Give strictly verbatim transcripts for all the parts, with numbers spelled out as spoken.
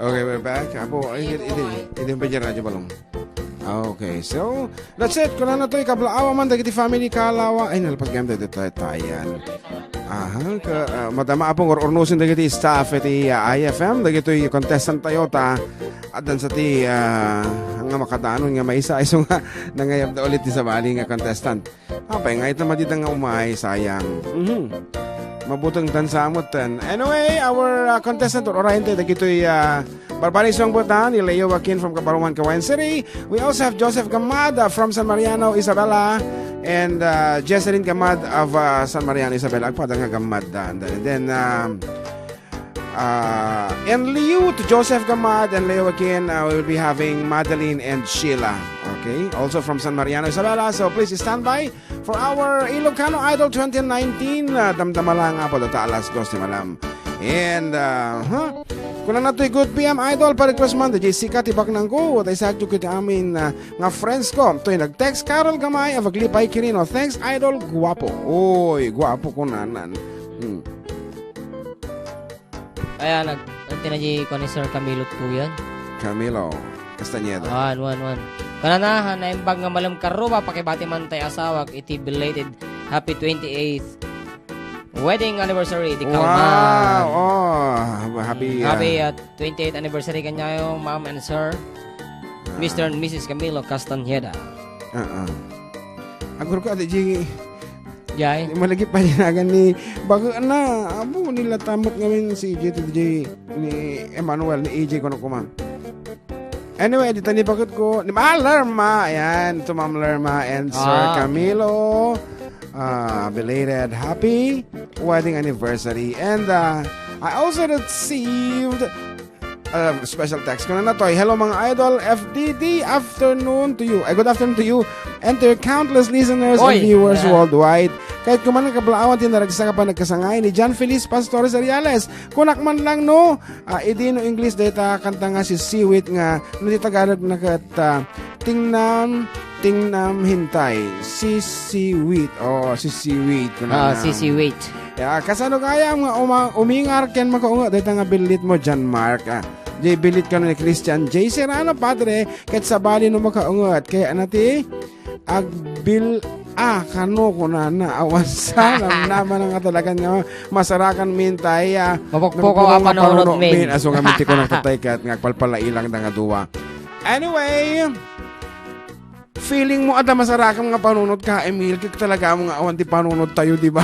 Okay, we're back. Apo, ay, iti, iti, iti pa dyan, Radyo Balong. Okay, so, that's it. Kunana to, ikablaawa man, dagiti family kalawa. Ay, nalpas gayam dagiti tayo-tayan. Aha, ka, ah, madama apong ur-urnusin dagiti staff iti, ah, I F M, dagitoy contestant tayo ta, addan sa ti, ah, nga makadanon nga maysa, isu nga nangayab da ulit ti sabali nga contestant. Apay nga ita madida nga umay, sayang. Mhm. Mabuteng tan samot tan. Anyway, our, uh, contestant or oriente dagitoy, uh, Barbarisong Butan, ni Leo Joaquin from Kabaruman, Cagayan City. We also have Joseph Gamad, uh, from San Mariano, Isabela, and, uh, Jesselyn Gamad of, uh, San Mariano, Isabela. Agpada nga Gamad, uh, and then, and then, um, Uh, and Liu to Joseph Gamad and Leo again, uh, we will be having Madeline and Sheila. Okay, also from San Mariano, Isabela. So please stand by for our Ilocano Idol twenty nineteen. Uh, damdama lang nga po, data alas dos ni Malam. And, uh, huh? Kuna na to'y good P M Idol, pa-request man, D J Sika, tibak nang ko, tay sakyo kiti amin, uh, nga friends ko. To'y nag-text, Carol Gamay, Avaglipay Kirino. Thanks, Idol, guwapo. Oy, guwapo ko nanan. Hmm. Kaya nag-, nagtinaji ko ni Sir Camilo Tuyan. Camilo Castañeda. Wan, wan, wan. Kanana, ha, naimbag nga malem karruba, pakibati man tay asawak iti belated happy twenty-eighth wedding anniversary, di Wow! Kalman. Oh, happy, Mm, happy, uh, uh, twenty-eighth anniversary kanyayo, ma'am and sir, Ah. Mister and Missus Camilo Castañeda. Ah, ah. Agurko, Ate Jing, Jay? Malagip pa dinagan ni bago na, amo nila tamot ngamin si J T J ni Emmanuel, ni A J, kuno kuma. Anyway, dita ni bakit ko, ni Ma'am Lerma, ayan, to Ma'am Lerma and Sir Ah. Camilo, uh, belated happy wedding anniversary. And, uh, I also received Um, special text ko na natoy. Hello, mga idol. F D D, afternoon to you. Ay, good afternoon to you and to your countless listeners and Oy! viewers Yeah. worldwide. Kahit kuman ang kablaawan, tinaragsak a panagkasangay ni John Feliz Pastor Seriales. Kunak man lang, no? Ah, idi no English, data kanta nga si Siwit nga, no, di Tagalog na kat, ah, Tingnam, tingnam, hintay. Sisiwit. Oo, sisiwit. Kuna Ah, na. sisiwit. Ya, kasano kaya nga uma-, umingar ken makaunget dayta nga billit mo, John Mark? Ah, di billit kano ni Christian J Serrano, Padre, ket sabali no makaunget. Kaya na ti agbil-, ah, kano kunana, awan sa namnama nga talagan nga masarakan min tay, ah, Mapukpukaw mapukpukaw a nga panunot panunot min. min. Aso nga min ti kunang tatay ket nga agpalpalailang da nga dua. Anyway, feeling mo, adda masarakam nga panunot ka, Emil, kag talaga mo nga awan ti panunot tayo, di ba?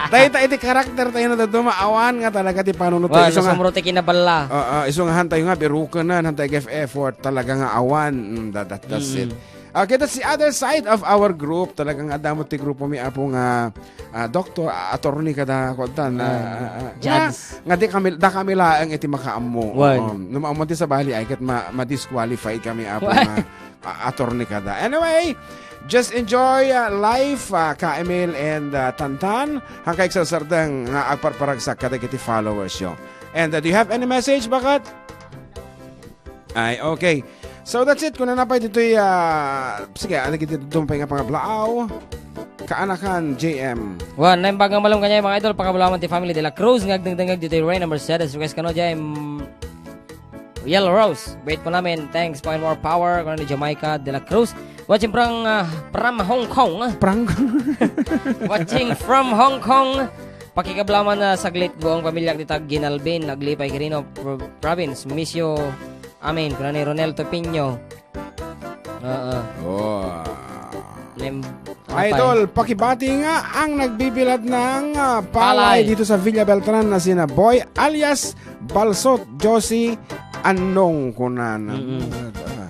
Tayo, tayo, ti karakter tayo na dadduma, awan nga talaga ti panunot tayo. Wala, Isu nga, sumro ti kinaballa. Oo, isu nga han tayo nga, birukanan, han tayo effort, talaga nga awan. Mm, that, that, that's Mm. it. Okay, that's the other side of our group. Talagang adda mo ti grupo mi, apo nga, ah, doktor, ah, attorney kada, kuwan, ah, Ah, ah, ah, judge. nga, nga di kami, da kami laeng iti makaammo. Wan. Oo. No maammo ti sabali, ay ket ma-, ma-disqualify kami, apo Wan. nga, ah, attorney kada. Anyway, just enjoy, ah, life, ah, Ka Emil and, ah, Tantan. Hangkay sarsardeng nga agparparagsak kadagiti followers yo. And, ah, do you have any message, Bakat? Ay, okay. So, that's it. Kung nanapay dito'y, ah, sige, ano giti dumpay nga pangablaaw? Kaanakan, J M. Wan, naimbag nga malem kanya, mga idol, pangablaawan ti family de la Cruz, nga agdengdengag dito'y Reyna Mercedes. Request kano, J M. Yellow Rose, wait for namin. Thanks, Point More Power. Kano ni Jamaica de la Cruz. Watching from, ah, from Hong Kong. Prank. Watching from Hong Kong. Pakikablaman na saglit buong pamilya dita Ginalbin, Aglipay, Quirino Pro-, Province. Miss you. Amen. Kuna ni Ronel Topinio. Oo. Oh. Lem-, Idol, pakibati nga ang nagbibilad ng, ah, palay Palay. dito sa Villa Beltran na sina Boy alias Balsot, Josie, Annong, kunanan. Mm-mm. Ah.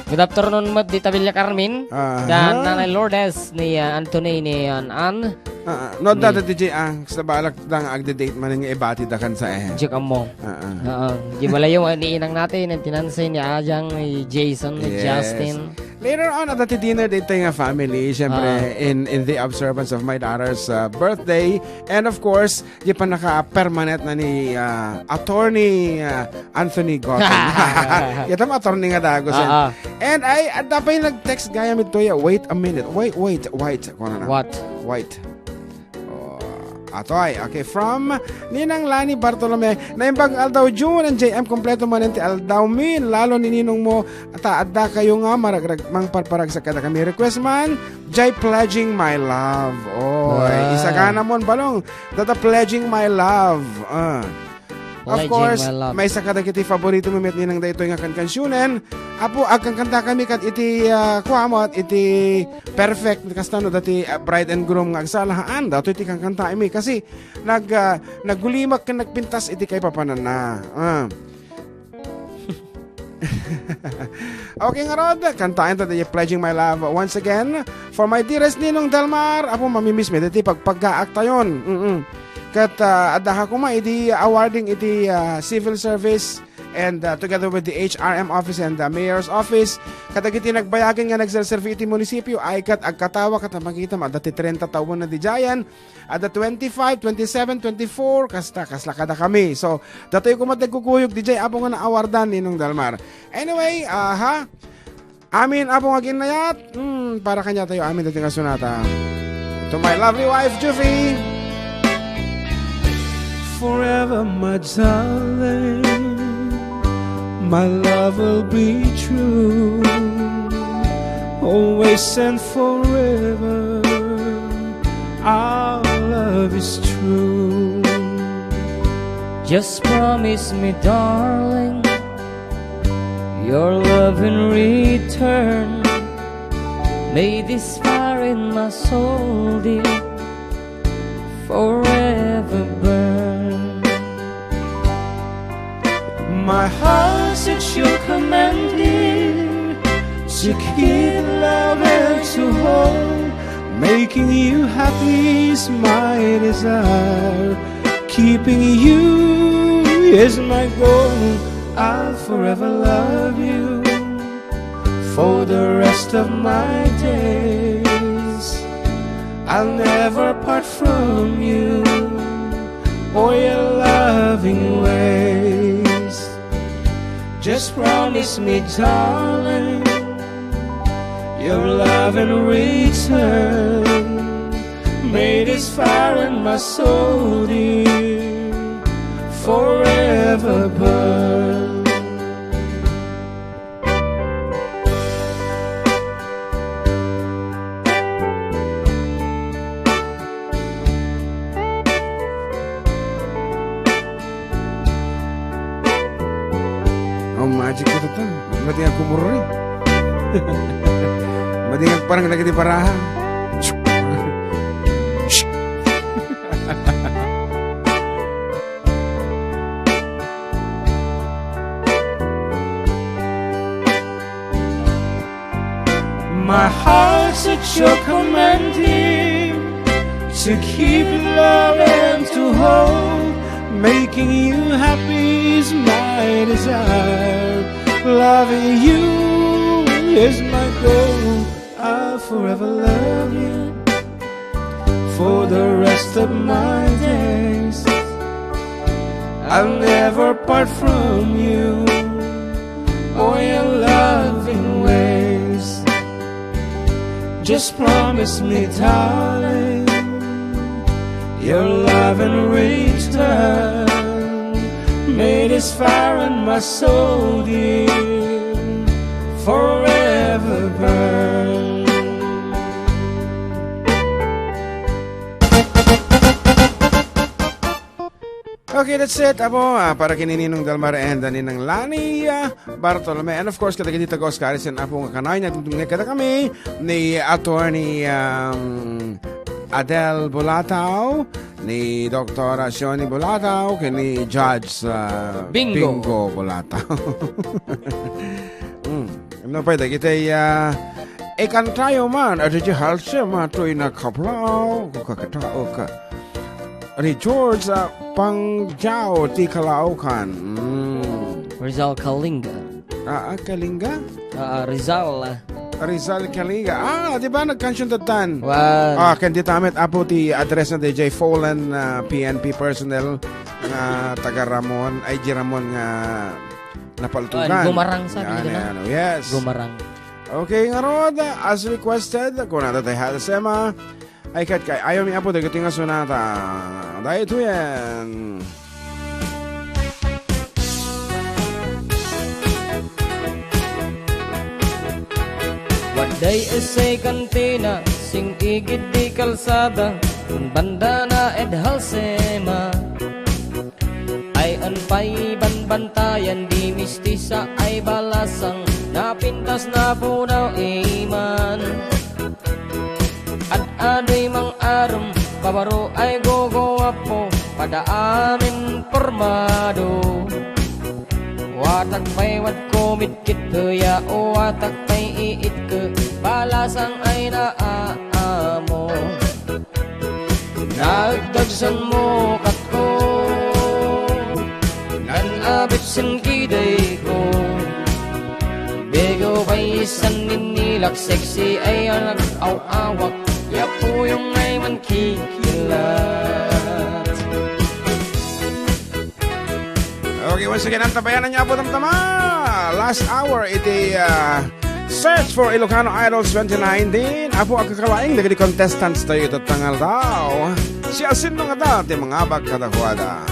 Good afternoon, Ma'am Dita Villa Carmen. Aha. Dan Nanay Lourdes, ni, ah, Anthony, ni, ah, Ann. Ah, ah. No, Ni dati, D J, ah, sa balak lang agde-date man nga ibati da kan sa eh. Diyak amo. Ah, ah. Oo. Di ba layo, ni inang natin, ni Tinansi, ni Ajang, ni Jason, ni Yes. Justin. Later on, at the dinner date tayo nga family, syempre, Ah. in, in the observance of my daughter's, uh, birthday, and of course, di pa naka-permanent na ni, uh, Attorney, uh, Anthony Gotham. Kita mo, attorney nga dago, sen. Ah, ah. And ay, at dapat yung nag-text gaya mi to, yeah, wait a minute. Wait, wait, wait. Kung ano na. What? Wait. Oh. Atoy, okay, from Ninang Lani Bartolome. Naimbag nga aldaw, June and J M, kompleto manen ti aldawmi, lalo ni ninongmo, ta adda kayo nga maragrag-, mangparparagsak kadakami. Request man, Jay Pledging My Love. Oy, Wow. isagana mon balong, data Pledging My Love. Ah. Of Pledging course, My Love. maysa kadagiti favorito mi met ninang daytoy nga kankansionen. Apo, agkankanta kami kad iti, ah, kuamot, iti perfect, kasta no dati, ah, bride and groom nga agsalahaan. Datoy ti kankanta mi kasi nag, ah, naggulimak ken nagpintas iti kaipapananna. Ah. Okay, ngarud, kantaen ta di Pledging My Love once again. For my dearest Ninong Delmar, apo, mamimiss mi, dati pagpaggaak tayon. Mm-mm. Ket, ah, adda ka koma idi awarding iti, ah, Civil Service and, ah, together with the H R M office and the mayor's office. Kadagiti nagbayagen nga nagserserbi iti munisipyo, ay ket agkatawa ket makita, adda ti trenta tawen na didiayen. Adda twenty-five, twenty-seven, twenty-four, kasta, kasla kadakami. So, datoy koma ti nagkukuyog, D J, apo nga naawardan, Ninong Dalmar. Anyway, aha. Amin, apo nga aginnayat. Hmm, para kaniatayo amin dati nga sonata. To my lovely wife, Juvie. Forever, my darling, my love will be true. Always and forever, our love is true. Just promise me, darling, your love in return. May this fire in my soul, dear, forever burn. My heart's at your command, dear, to keep love and to hold. Making you happy is my desire. Keeping you is my goal. I'll forever love you for the rest of my days. I'll never part from you or your loving ways. Just promise me, darling, your love in return. May this fire in my soul, dear, forever burn. Oh, magic ko to. Madi nga kumurri. Madi nga parang lagi di paraha. My heart's at your command, dear, to keep love and to hold. Making you happy is my desire. Loving you is my goal. I'll forever love you for the rest of my days. I'll never part from you or your loving ways. Just promise me, darling, your love in return. May this fire in my soul, dear, forever burn. Okay, that's it, Apo. Ah, para kini Ninong Dalmar and, ah, Ninang Lani, ah, Bartolome. And of course, kadagiti taga-Oscar, sin Apo nga kanay, natungtungna kadakami ni Attorney, um, Adel Bulataw, ni Doktora Shoni Bulataw, ken ni Judge, ah, Bingo. Bingo Bulataw. Hmm. Ano pa, dagiti, ah, ikantayo man, at iti halsem, ah, toy nakaplaw, kakatao ka. Ni George, ah, Pangjao ti Caloocan. Mm. Rizal Kalinga. Ah, ah, Kalinga? Ah, ah, Rizal, ah. Rizal Kalinga. Ah, di ba nagkansion datan? Wan. Ah, ken di tamet, Apo, ti address na D J Fallen, ah, P N P personnel nga taga Ramon, ay, di Ramon nga napaltugan. Wan, Gumarang sa, Yan, di ba? yan, oh, yes. Gumarang. Okay, ngarud, as requested, kunada tay halsem, ah, Ay, ket kay, ayaw mi, Apo, dagiti nga sonata. Daytoyen. Wadday essay kantina, sing-igid di kalsada, bandana ed Halsema. Ay, an pay banbantayan di mistisa ay balasang, napintas na pudaw iman. Ad-adoy mang-arum, pabaro ay gogowapo, pada amin pormado. Watak pay wad kumitkit ya, watak pay iitke, balasang ay naamo. Naagdagsanmo, katko, nan abet sen kidayko. Begew pay san ninilak, sexy ay anak aw-awak, ya puyong ay mankikilat. Okay, once again, antabayanan niyo, Apo Tamtama. Last hour iti, ah, Search for Ilocano Idols twenty nineteen. Apo, agkakalaing dagiti contestants tayo ita't nga aldaw. Siasino ngata ti mangabak kadakuada?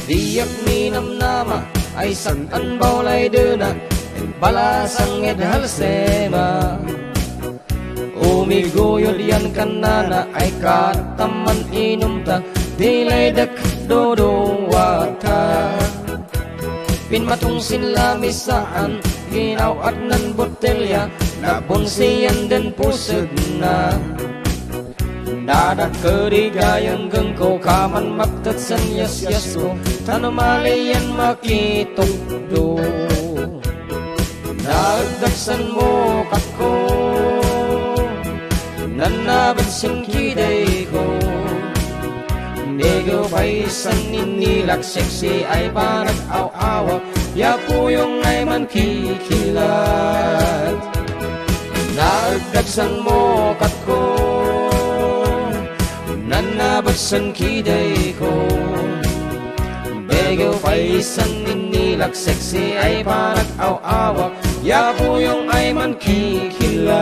Diak minamnama, ay saan bawlaydena, balasang ed Halsema. Umiguyod yan kannana, ay katamman inumta, di laydek duduwata. Pinmatong sin lamisaan, ginaw-at nan botelya, nabunsiyan den pusegna. Nadakkel di gayanggengko, kaman maptet sen yasyasko, ta no maliyan makitukdo. Naagdagsanmo, katko, nan abet sen kidayko. Begew pay san ninilak, sexy ay panag-aw-awak, ya puyong ay mankikilat. Naagdagsanmo, katko, nan abet sen kidayko. Begew pay san ninilak, sexy ay panag-aw-awak, ya puyong ay mankikilat.